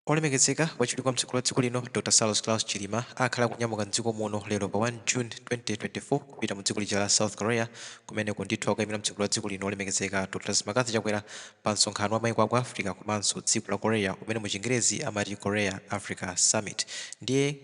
Olemekezeka wachiwiri kwa mtsogoleri wa dziko lino Dr Saulos Klaus Chilima akhala akunyamuka mdziko muno lero pa 1 June 2024 kupita mu dziko lija la South Korea kumeneko ndithu akuyimira mtsogoleri wa dziko lino olemekezeka Dr McCarthy Chakwera pa msonkhano wa maiko aku Africa komanso dziko la Korea umene mu chingerezi amati Korea Africa Summit. Ndiye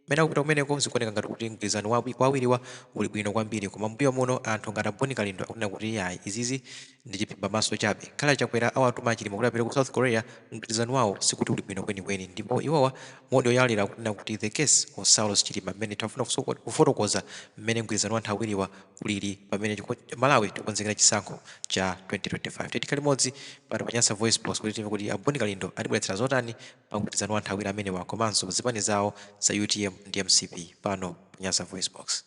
Mmene akupita kumeneko zikuoneka ngati kuti mgwirizano wa wa awiriwa uli bwino kwambiri koma mmbuyo muno anthu ngati a Bon Kalindo akunena kuti iyayi izizi ndi chiphimba maso chabe. Ngakhale a Chakwera awatuma a Chilima kuti apite ku South Korea mgwirizano wawo sikuti uli bwino kwenikweni ndipo iwowa mu audio ya lero akunena kuti the case of Saulos Chilima mmene tafuna kufotokoza mmene mgwirizano wa anthu awiriwa ulili pamene Malawi tikukonzekera chisankho cha 2025. Tikhale limodzi pano pa Nyasa VoiceBox kuti timve kuti a Bon Kalindo atibweretsera zotani pa mgwirizano wa anthu awiri amenewa komanso zipani zawo za utm ndi mcp pano pa Nyasa VoiceBox.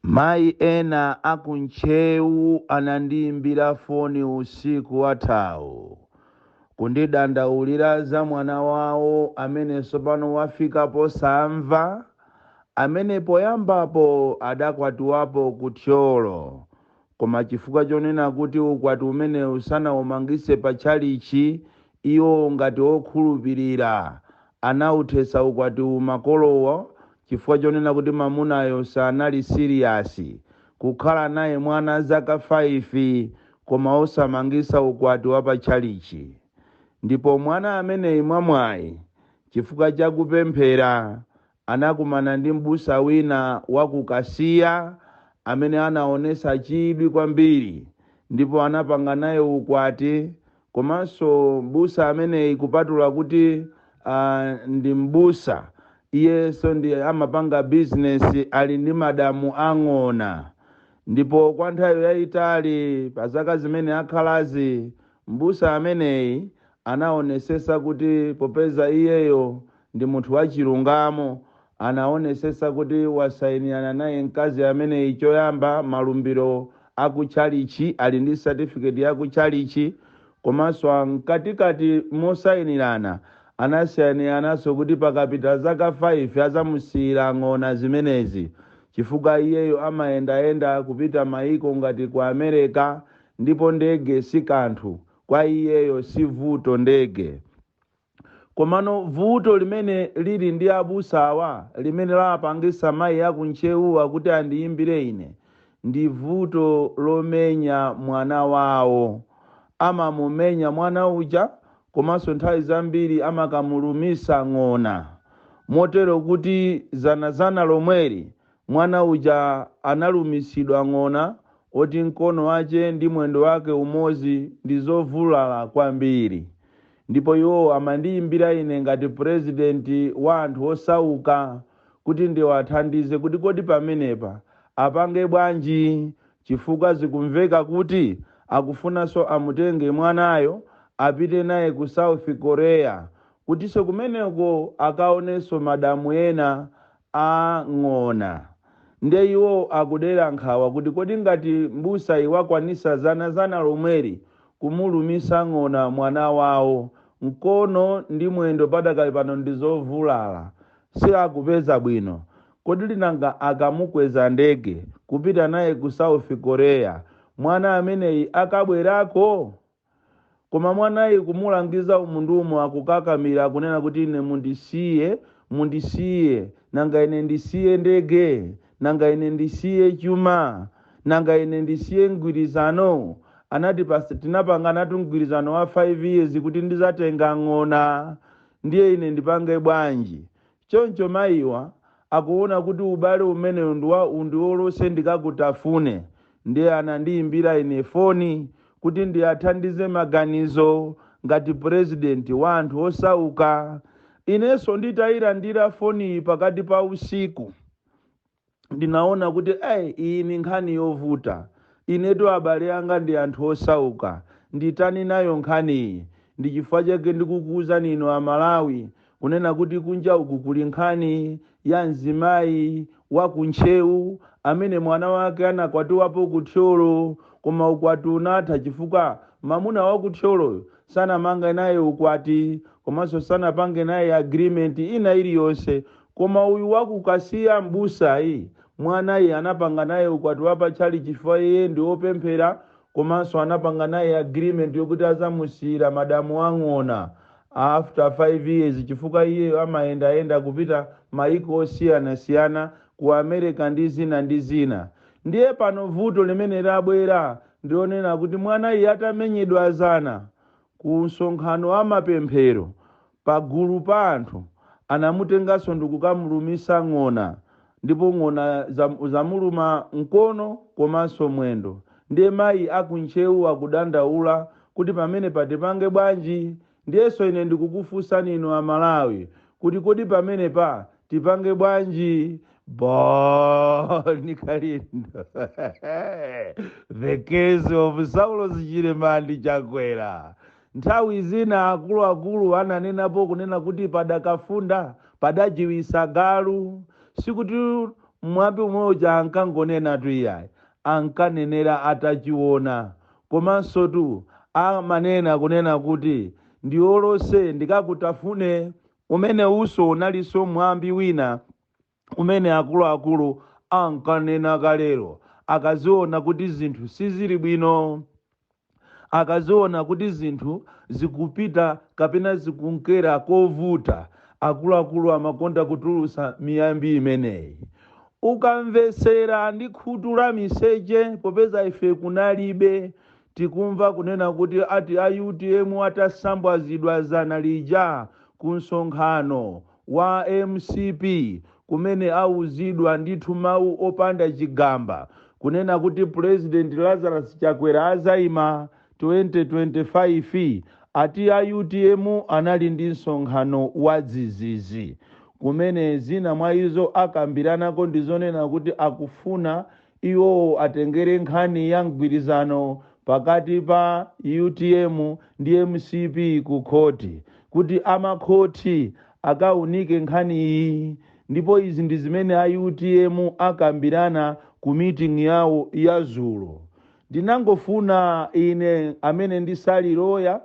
Mayi ena a ku Ntcheu anandiimbira foni usiku wathawu kundidandaulira za mwana wawo amene tsopano wafika posamva, amene poyambapo adakwatiwapo ku Thyolo Koma chifukwa chonena kuti ukwati umenewu sanaumangitse pa tchalitchi, iwo ngati okhulupirira anauthetsa ukwatiwu makolowo chifukwa chonena kuti mamunayo sanali siliyasi kukhala naye mwana zaka 5 koma osamangitsa ukwati wa pa tchalitchi. Ndipo mwana ameneyi mwamwayi chifukwa cha kupemphera anakumana ndi m'busa wina wa ku Kasiya amene anaonesa chidwi kwambiri ndipo anapanga naye ukwati komanso m'busa ameneyi kupatula kuti ndi m'busa iyenso ndi amapanga bizinesi ali ndi madamu ang'ona ndipo kwa nthawi yayitali pa zaka zimene akhalazi m'busa ameneyi anaonesesa kuti popeza iyeyo ndi munthu wachilungamo, anaonesesa kuti wasainirana naye mkazi ameneyi choyamba malumbiro akutchalitchi, ali ndi certificate ya kutchalitchi, komanso mkatikati mosainirana anasainirananso kuti pakapita zaka 5 azamusiyira ng'ona zimenezi chifukwa iyeyo amayendayenda kupita maiko ngati ku America ndipo ndege si kanthu kwa iyeyo si vuto ndege. Komano vuto limene lili ndi abusawa limene lawapangisa mayi aku Ntcheuwa kuti andiyimbire ine ndi vuto lomenya mwana wawo. Amamumenya mwana uja komanso nthawi zambiri amakamulumisa ng'ona motero kuti zanazana lomweli mwana uja analumisidwa ng'ona oti mkono wache ndi mwendo wake umozi ndi zovulala kwambiri. Ndipo iwo amandiyimbira ine ngati president wa anthu osauka kuti ndiwathandize kuti kodi pamenepa apange bwanji chifukwa zikumveka kuti akufunanso amutenge mwanayo apite naye ku South Korea kutinso kumeneko akaonenso madamu ena a ng'ona. Nde iwo akudera nkhawa kuti kodi ngati m'busayi wakwanisa zana zana lomweli kumulumisa ng'ona mwana wawo, mkono ndi mwendo padakali pano ndi zovulala, siakupeza bwino, kodi nanga akamukweza ndege kupita naye ku South Korea mwana ameneyi akabwerako? Koma mwanayi kumulangiza umu ndi umu akukakamira akunena kuti ine mundisiye, mundisiye, nanga ine ndisiye ndege? Nanga ine ndisiye chuma? Nanga ine ndisiye mgwirizano? Anati tinapanganatu mgwirizano wa 5 years kuti ndizatenga ng'ona, ndiye ine ndipange bwanji? Choncho mayiwa akuona kuti ubale umenewu ndi wa undiolose ndikakutafune ndiye anandiyimbira ine foni kuti ndiathandize maganizo ngati president wa anthu osauka. Inenso nditayilandira foniyi pakati pa usiku ndinaona kuti iyi ni nkhani yovuta. Inetu abale anga ndi anthu osauka, nditani nayo nkhaniyi? Ndi chifukwa chake ndikukuuzani inu a Malawi kunena kuti kunja uku kuli nkhani ya mzimayi wa ku Ntcheu amene mwana wake anakwatiwapo ku Thyolo koma ukwati unatha chifukwa mamuna wa ku Thyoloyo sanamange naye ukwati komanso sanapange naye agreement ina iliyonse Koma uyu wa ku Kasiya m'busayi, mwanayi anapanga naye ukwati wa pa tchalitchi chifukwa iye ndi wopemphera Komanso anapanga naye agreement yokuti azamusiyira madamu ang'ona after 5 years, chifukwa iyeyo amayendayenda kupita maiko osiyanasiyana, ku America ndi zina ndi zina. Ndiye pano vuto limene labwera ndionena kuti mwana iye atamenyedwa zana ku msonkhano wa mapemphero pagulu pa anthu, anamutenganso ndikukamulumisa ng'ona, ndipo ng'ona zamuluma mkono komanso mwendo. Ndiye mayi akuNtcheu akudandaula kuti pamene patipange bwanji? Ndiyenso ine ndikukufunsani inu Amalawi kuti kodi pamene pa tipange bwanji? Bon Kalindo, the case of Saulos Chilima ndi Chakwera. Nthawi zina akuluakulu ananenapo kunena kuti padakafunda padajiwisa galu. Sikuti mwambi umodzi ankangonena tu, iyayi, ankanenera atachiona. Komanso tu amanena kunena kuti ndiolose ndikakutafune. Umene uso unalinso mwambi wina umene akuluakulu ankanena kalero akaziona kuti zinthu sizili bwino, akaziona kuti zinthu zikupita kapena zikunkera kovuta. Akuluakulu amakonda kutulusa miyambi imeneyi. Ukamvesera ndi khutu la miseche, popeza ife kunalibe, tikumva kunena kuti ati a UTM atasambwazidwa zana lija ku msonkhano wa MCP, kumene auzidwa ndithu mawu opanda chigamba kunena kuti President Lazarus Chakwera azayima 2025, ati a UTM anali ndi msonkhano wa dzidzidzi, kumene zina mwa izo akambiranako ndizonena kuti akufuna iwowo atengere nkhani ya mgwirizano pakati pa UTM ndi MCP ku khoti, kuti amakhoti akaunike nkhani iyi. Ndipo izi ndi zimene a UTM akambirana ku meeting yawo ya zulo. Ndinangofuna ine amene ndisali loya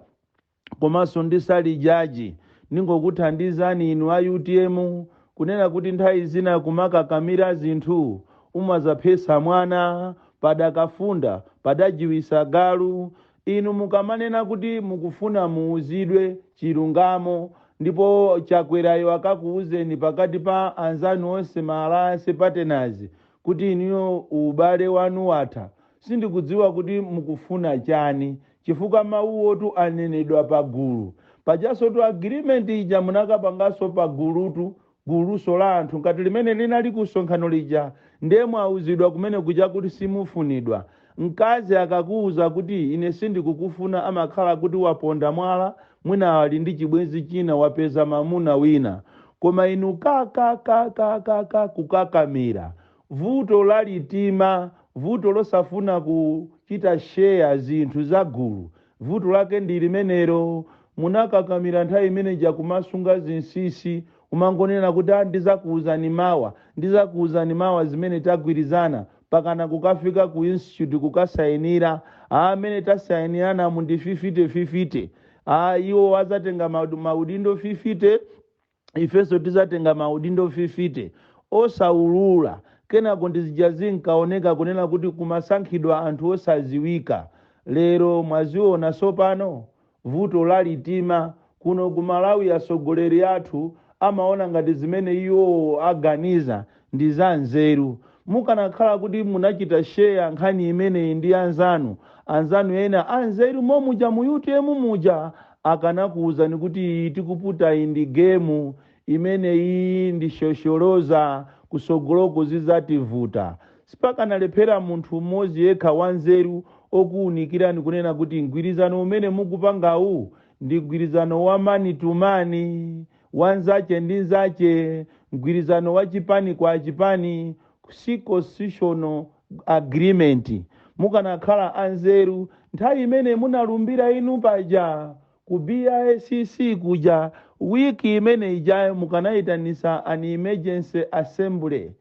komanso ndisali jaji, ndingokuthandizani inu a UTM kunena kuti nthawi zina kumakakamira zinthu umazaphesa mwana. Padakafunda padajiwisa galu. Inu mukamanena kuti mukufuna muuzidwe chilungamo, ndipo Chakwerayo akakuuzeni pakati pa anzanu onse, ma alliance partners, kuti inuyo ubale wanu watha, sindikudziwa kuti mukufuna chani, chifukwa mawuwotu anenedwa pagulu. Pajasotu agreement ija munakapanganso pagulutu, guluso la anthu ngati limene linali kusonkhano lija. Ndiye mwauzidwa kumene kuja kuti simufunidwa. Mkazi akakuuza kuti ine sindikukufuna, amakhala kuti waponda mwala, mwina ali ndi chibwenzi china, wapeza mamuna wina. Koma inu kakakakakaka kukakamira. Vuto lalitima, vuto losafuna kuchita share zinthu za gulu, vuto lake ndi limenero. Munakakamira nthawi imeneja kumasunga zinsinsi, umangonena kuti, "Ah, ndizakuuzani mawa, ndizakuuzani mawa zimene tagwirizana," pakana kukafika ku institute kukasayinira. Amene tasayinirana mu ndi 50-50. Ah, iwo azatenga maudindo 50, ifenso tizatenga maudindo 50, osaulula. Kenako ndizija zinkaoneka kunena kuti kumasankhidwa anthu osaziwika. Lero mwaziona sopano vuto lalitima kuno ku Malawi. Atsogoleri athu amaona ngati zimene iwo aganiza ndi za nzeru. Mukanakhala kuti munachita share nkhani imeneyi ndi anzanu, anzanu ena anzeru momuja mu UTM muja, akanakuwuzani kuti iyi tikuputa iyi ndi game imene iyi ndi shosholoza, kusogoloko zidzativuta. Sipakanalephera munthu mmodzi yekha wanzeru okuwunikirani kunena kuti mgwirizano umene mukupangawu ndi mgwirizano wa man to man, wanzache ndi nzache, mgwirizano wa chipani kwa chipani, si constitutional agreement. Mukanakhala anzeru nthawi imene munalumbira inu paja ku BICC kuja, wiki imene ijayo mukanayitanisa an emergency assembly,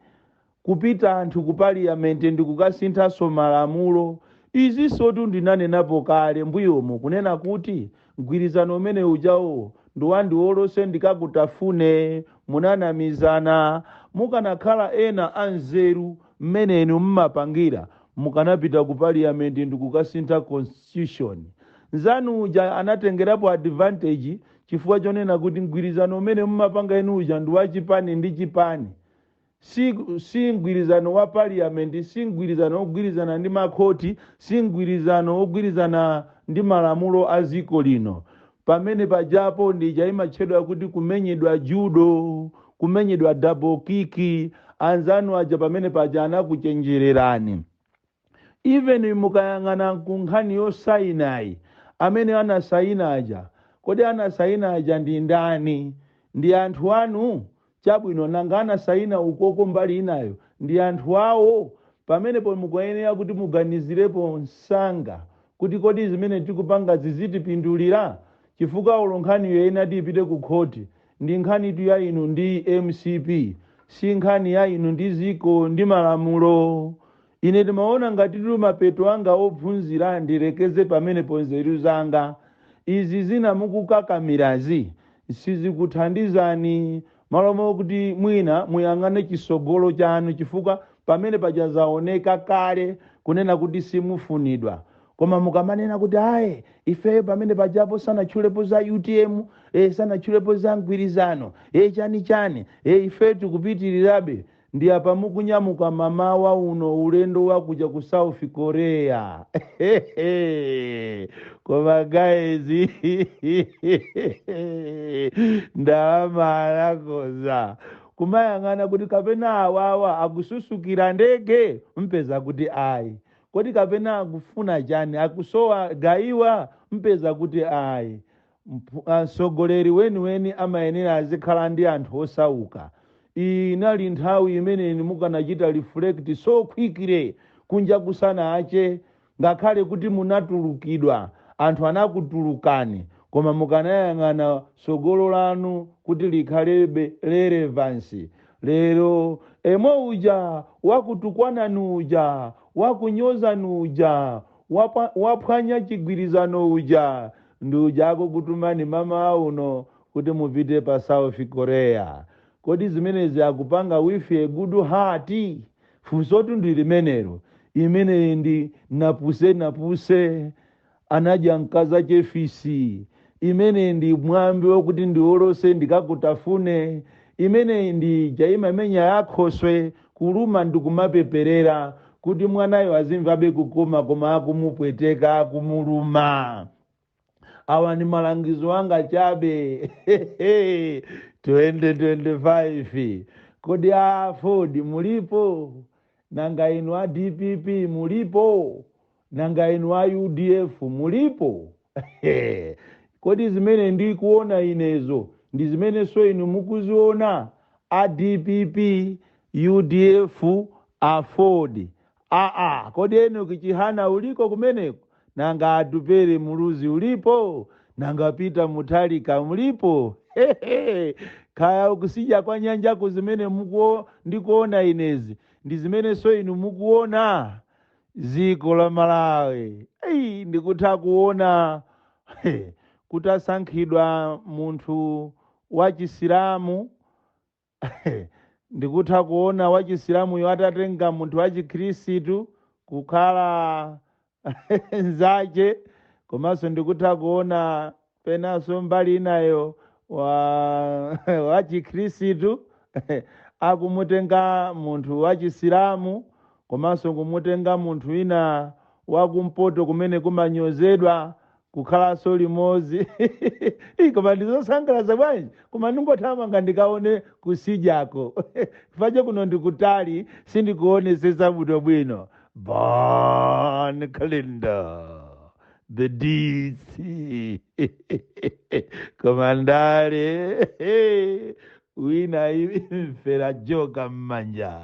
kupita anthu ku parliament ndi kukasinthanso malamulo. Izinso ndinanenapo kale mbuyomu kunena kuti mgwirizano umene ujawo ndiwandiwolose ndikakutafune, munanamizana. Mukanakhala ena anzeru mmenenu mmapangira, Mukanapita ku parliament ndikukasintha constitution. Nzanu uja anatengerapo advantage chifukwa chonena kuti mgwirizano umene mumapanga inu uja ndi wachipani ndi chipani, si mgwirizano wa parliament, si mgwirizano wogwirizana ndi makhoti, si mgwirizano wogwirizana ndi malamulo a dziko lino. Pamene pajapo ndija imatchedwa kuti kumenyedwa judo, kumenyedwa double kick. Anzanu aja pamene paja anakuchenjererani. Even mukayang'ana ku nkhani yosayinayi, amene anasayina aja, kodi anasayina aja ndi ndani? Ndi anthu anu. Chabwino, nanga anasayina ukoko mbali inayo ndi anthu awo? Pamenepo mukuyenera kuti muganizirepo msanga kuti kodi zimene tikupanga zizitipindulira? Chifukwa ulo nkhaniyo inati ipite ku khoti, ndi nkhanitu ya inu ndi MCP, si nkhani ya inu ndi ziko ndi malamulo. Ine timaona ngati tili mapeto anga ophunzira, ndilekeze pamenepo nzeru zanga. Izi zina mukukakamirazi sizikuthandizani, malo mokuti mwina muyang'ane chisogolo chanu, chifukwa pamene paja zaoneka kale kunena kuti simufunidwa. Koma mukamanena kuti ayi, ifeyo pamene pajapo sanatchulepo za UTM, sanatchulepo za mgwirizano, chani chani, ife tikupitirirabe. Ndi apa mukunyamuka mamawa uno ulendo wakuja ku South Korea. Koma guys, ndalama anakoza kumayang'ana kuti kapena awawa akususukira ndege, mpeza kuti ayi. Kodi kapena akufuna chani? Akusowa gayiwa? Mpeza kuti ayi. Mtsogoleri weniweni amayenera azikhala ndi anthu osauka. Iyi inali nthawi imene mukanachita reflect so quickly kunja kusana ache. Ngakhale kuti munatulukidwa, anthu anakutulukani, koma mukanayang'ana tsogolo lanu kuti likhalebe relevance. Lero emwe uja wakutukwanani uja, wakunyozani uja, waphwanya chigwirizano uja, ndi uja akukutumani mama uno kuti mupite pa South Korea. Kodi zimenezi akupanga with a good heart? Funsotu ndi limenelo. Imeneyi ndi napuse napuse anadya mkaza chefisi. Imeneyi ndi mwambi wokuti ndiwolose ndikakutafune. Imeneyi ndi jaimamenya yakhoswe kuluma ndikumapeperera kuti mwanayo azimvabe kukoma, koma akumupweteka, akumuluma. Awa ni malangizo anga chabe. 2025, kodi a Ford mulipo? Nanga inu a DPP mulipo? Nanga inu a UDF mulipo? Kodi zimene ndikuona inezo ndi zimenenso inu mukuziona, a DPP, UDF, a Ford? Aa, kodi Enoch Chihana uliko kumeneko? Nanga Atupere Muluzi ulipo? Nanga Peter Mutharika mulipo? Kaya ukusija kwa nyanjako, zimene ndikuona inezi ndi zimenenso inu mukuona? Dziko la Malawi. Ei, ndikutha kuona kutasankhidwa munthu wa Chisilamu. Ndikutha kuona wachisilamuyo atatenga munthu wa Chikhristu kukhala nzache. Komanso ndikutha kuona penanso mbali inayo wa Chikhristu akumutenga munthu wa Chisilamu, komanso kumutenga munthu wina wakumpoto kumene kumanyozedwa kukhalanso limodzi. Koma ndizosangalatsa bwanji! Koma ndingothamanga ndikaone kusijako fache kuno ndikutali, sindikuonesesa bwinobwino. Bon Kalindo, the DC. Komandale wina imfera joka m'manja.